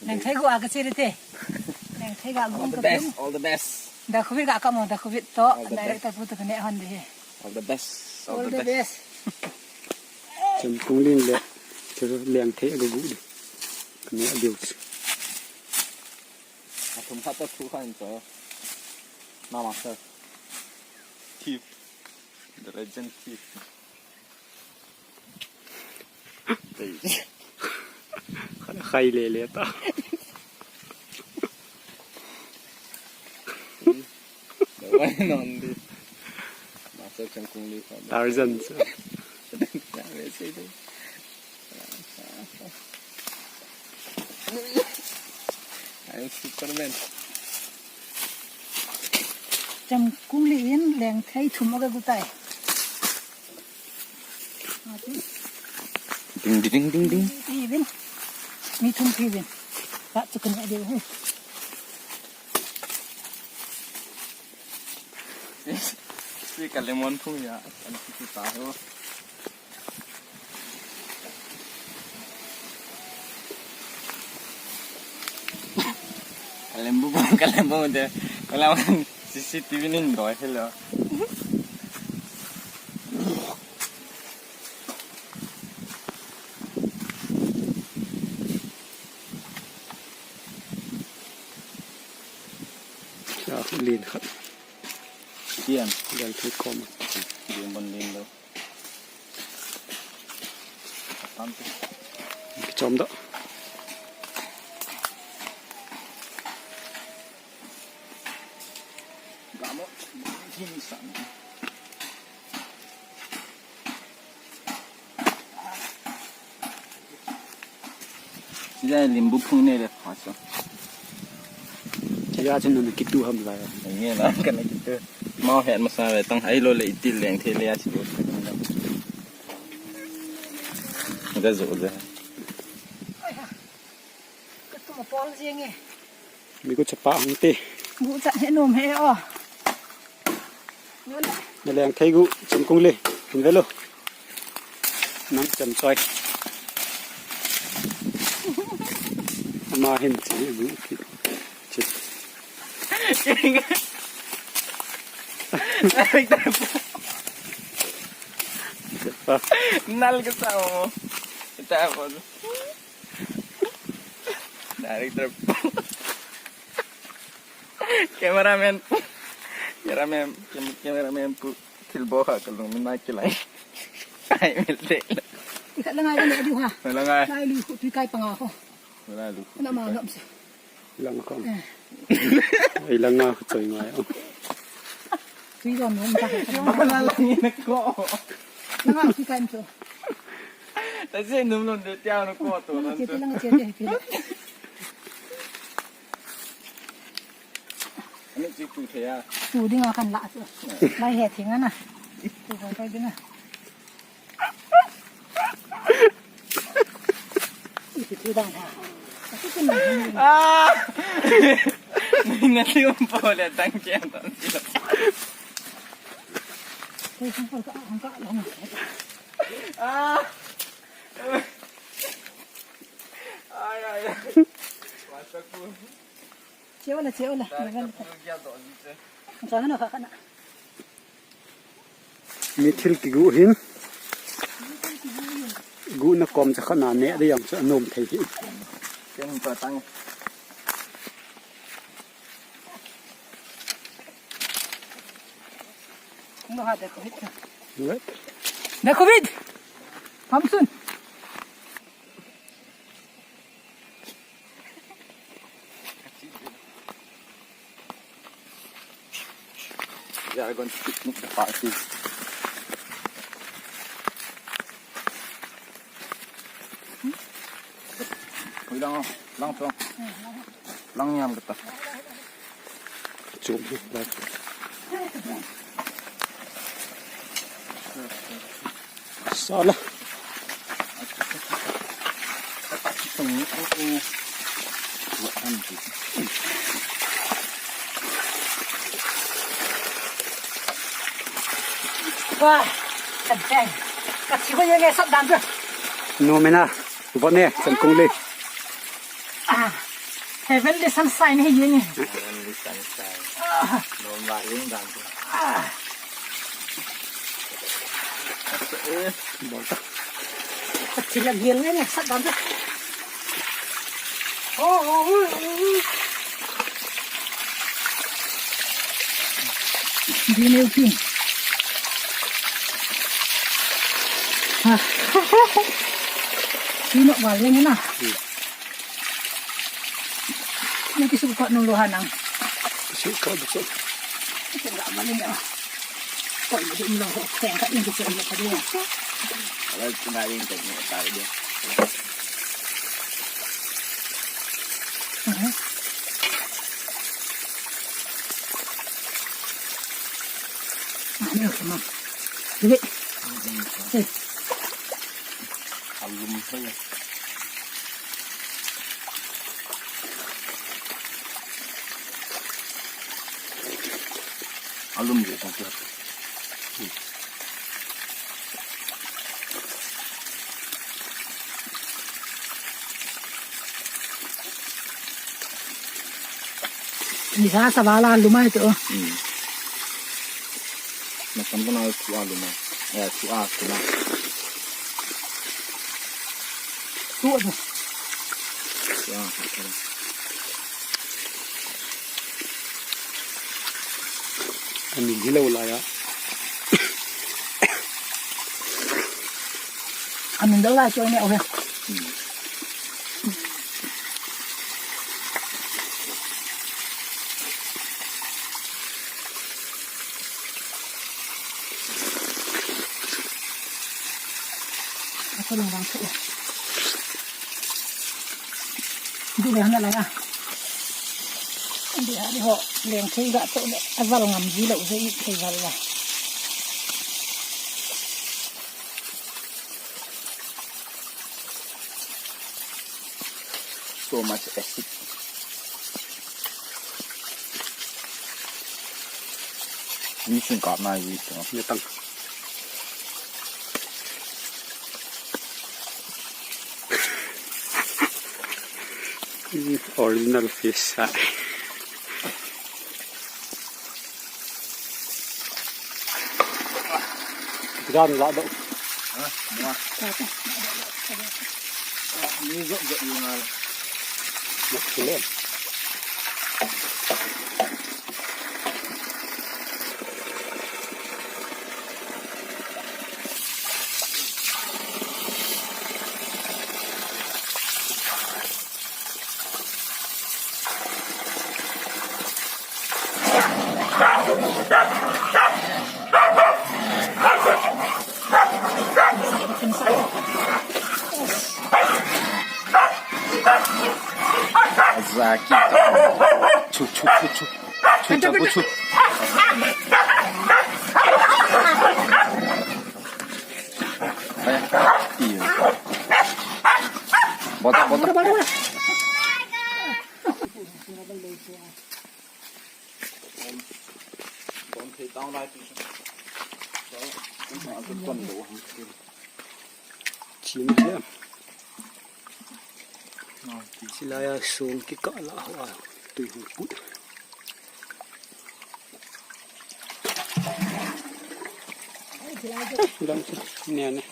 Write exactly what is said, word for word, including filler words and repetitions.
Lengthei gu a ka che de te. Lengthei ga gu. All the best, all the best. Da Covid ga ka mo, da Covid to. All the best. Director pu to ka ne hon de he. All the best, all the best. Chemkungli le, chu Lengthei ga gu de. Ka ne a diu. A thum khat to thu khan cho. Na master. Thief. The legend thief. Khai le le ta. The one and only. Master Chemkungli. Tarzan. I am Superman. Chemkungli in Lengthei thum a ka gu tai. Ding, ding, ding, ding, ding. Thi uvin. Mi thum thi uvin. Ka chu ka ne diu he. Si ka lemon phung ya, an si ta ho. Ka lembu, ka lembu de, ka lembu C C T V nin doi hello. Cha, lin khat. Tian. Gal thut kom. Lin bon lin lo. Tam tu. Chom da. Gamo. Hin san. Sida limbu phung ne le pha so. Sida chun na kitu ham la. Nge na ka na kitu. Mau het masa ve tang hai lo le itil Lengthei le a chi lo. Ga zo le. Ka tu ma pol jeng e. Mi ko chapa hung te. Gu cha he nom he o. Na Lengthei gu Chemkungli. Hin ve lo. Nang chan choi. Ama hin chi gu ki. Chi. Nal ke sao. Ta ko. Director. Cameraman. Cameraman, cam-, cameraman pu thilbol kha kalung min na kilai. Ai, mil te. Ikhat la ngai ka ne diu ha. La ngai. Lai lu khu tui kai panga ko. Lai lu khu. Na ma ngam sa. Lang ko. Eh. Ai, lang nga choi ngai. Tui don nom ta. La lang ni ko. Lang nga tui kai mo. Ta se num lon de tia no ko to. Lang che te, lang che te. Ani chi tu thei a. Tu ding a kan la chu. Lai he thing ana. Tu ko ko ding a. Iti tu dang ha. Ati tu na. Ah! Ni na liu po le dang ke an tan. Ko sang ko ka, ka, ka. Ah! Ai, ai, ai. Masa ku. Che ola, che ola. Sa na kha kana. Mi thil kigu hin. Gu na kom cha khana ne de yang cha nom thei hi. Ken pa tang. No ha de Covid. What? De Covid. Hamsun. They are going to picnic the party. Ui, lang, lang, lang. Lang niam kata. Chum hi, lang. Sala. Wah. Ka thi ko yenge sat dan chu. No mena. Vone, san kung le. Ah. Heavenly sunshine hi yenge. Heavenly sunshine. Ah. No ma ring dan chu. Ah. Bol ta. Ka thi la gel nge sat dan chu. Oh, oh, oh, oh. Di neu pin. Ha. Di no wal yang na. Hmm. Ni kisu ko nung lo hanang. Kisu ko bisu. Kisu ga maling ya. Ko ni di lo ko keng ka ni kisu lo ka di. Ala kina ring ka ni ta di. Ano ka ma? Sige. Alum pa yan. Alum di, tang sihat. Ni sa sa bala lumai tu. Hmm. Macam tu na tu alum. Eh, tu alum. Tu tu. Tu alum. Amin hilou lai a. Amin lou lai chu ne o he. Ako lang lang po. Hindi na na lang ah. Hindi, ano ho, leng kay ga to, aval ngam di la, usay kay val la. So much acid. Ni sing ka na yi to. Ni tang. Original fish ha. Gan la do. Ha? Mua. Ni zo zo yung al. Mak sile. Zaki. Chu, chu, chu, chu. Chu, chu, chu. Aya. Iyo. Bota, bota. Chin hiam. Silai a song kikah lah ho a tui hung put. Dam chu ne ne.